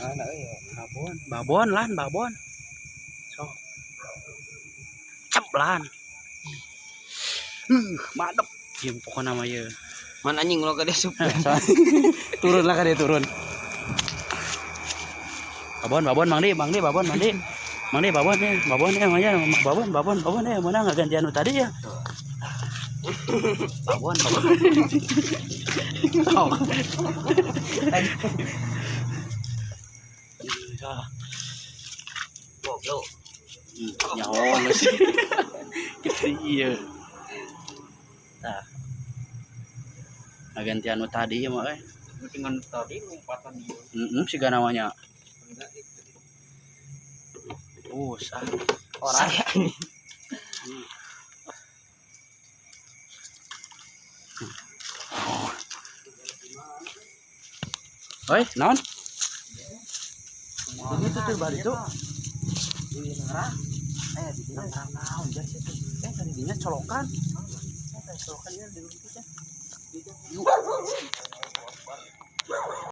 Mana euy? Babon, babon lan, babon. So. Cep lan. Madep. Ieu pokona mah ieu. Man anjing lo ka sup. Turun lah ka dia turun. Babon, babon, Mang Di, Mang Di, babon, Mang Di. Mang Di, babon ya, babon ya, ya, babon, babon, babon ya, mana nggak gantian nu tadi ya? Babon, babon. Oh. Ya. Goblok. Nyaho geus. Gitu iya. Tah. Ngagantian nu tadi ya mah euy. Dengan tadi lompatan dia. Heeh, siga namanya. Oh, sah. Orang ya ini. Oi, naon? Itu tuh bari itu. Di nerah. Eh, di Nang naon jas itu. Eh, tadi dinya colokan. Eh, tadi colokan ya di itu ya. Yuk.